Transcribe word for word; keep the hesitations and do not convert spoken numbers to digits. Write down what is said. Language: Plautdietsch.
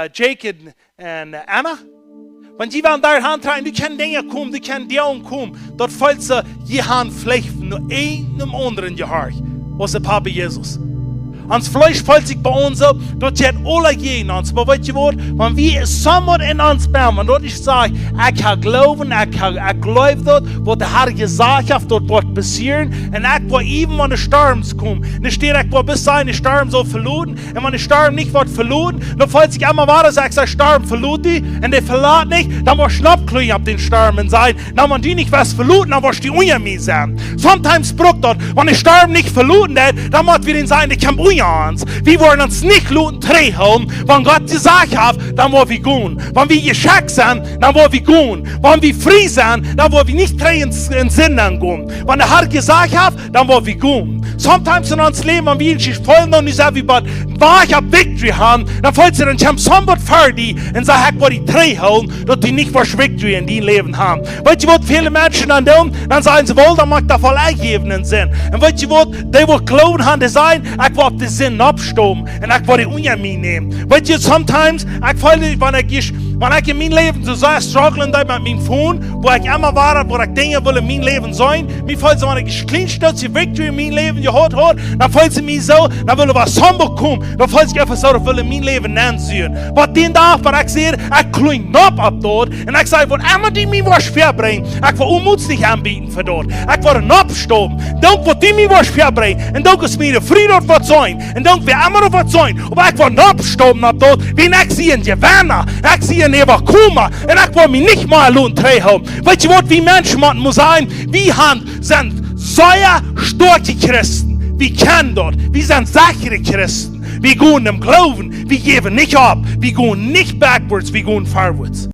Jake un, un Anna. Wan jie wellen doa han trakjen, doa kjennen Dinja komen, doa kjennen Dinja komen, daut feelt sikj, jie han veleicht no eenen aundren jehorcht, aus de Papa Jesus. Ons Fleesch feelt sikj bie ons soo, daut jeit aula jäajen ons. Oba weet jie waut? Wan wie somewhat en ons buen, wan daut es, saj ekj, ekj hab Gloowen, ekj hab, ekj jleew daut, waut de Herr jesajcht haft, daut woat passieren. Un ekj woa äwen, wan de Storms komen. Nich daut ekj woa bloos sajen, de Storm saul veloten. Un wan de Storm nich woat veloten, dan feelt sikj emma wada, saj ekj, de Storm veloten, un dee veloten nich, dan woa ekj nopp kjlien opp dän Storm un sajen, na, wan dee nich wudd veloten, dan wudd dee unja mie sennen. Sometimes brukt daut, wan de Storm nich veloten deit, dan mott wie dän sajen, dee kjemt unja ons. Wie woaren ons nich loten trigjhoolen. Wan Gott jesajcht haft, dan woa wie gonen. Wan wie jeschekjt sent, dan woa wie gonen. Wan wie frie sent, dan woa wie nich trigj en, en Sind gonen. Wan de Herr jesajcht haft, dan woa wie gonen. Sometimes en ons Läwen, wan wie ons feelen, dan es wie bie wajch opp victory han, dan feelt sikj, dan kjemt somebody ver die un sajcht, ekj woa die trigjhoolen, daut du nich woascht victory en dien Läwen han. Weet jie waut väle Menschen dan doonen? Dan sajen see, woll, dan mott ekj doa voll enjäwen en Sind. Un weet jie waut? Dee waut Gloowen han, dee sajen, ekj woa opp de Sind oppstonen un ekj woa dee unja mie nämen. Weet jie, sometimes, ekj feel, wan ekj, wan ekj en mien Läwen soo sea strugglen deed met mien phone, wua ekj emma wada, wua ekj Dinja well en mien Läwen seenen, mie feelt soo, wan ekj een kjlien Stootje victory en mien Läwen jehaut haud, dan feelt sikj mie soo, dan wull waut somebody komen, dan feelt sikj eefach soo, daut well en mien Läwen nenseenen. Waut dän Dach, waut ekj säd, ekj kjlien nopp opp daut, un ekj säd, waut emma du mie woascht väabrinjen, ekj woa onmootlich aunbieden fa daut. Ekj woa nopp stonen, doo waut du mie woascht väabrinjen, un doo es mie de Frie daut woat sennen, un doo wäa emma daut woat sennen, oba ekj woa nopp stonen opp daut, wiels ekj sie een Jewenna, ekj sie een Äwakoma, un ekj woa mie nich mea loten trigjhoolen. Weet jie waut, wie Menschen motten mol sajen, wie han, sent sea stoakje Christen. Wie kjennen daut. Wie sent sechre Christen. Wie gonen em Gloowen. Wie jäwen nich opp. Wie gonen nich backwards. Wie gonen forwards.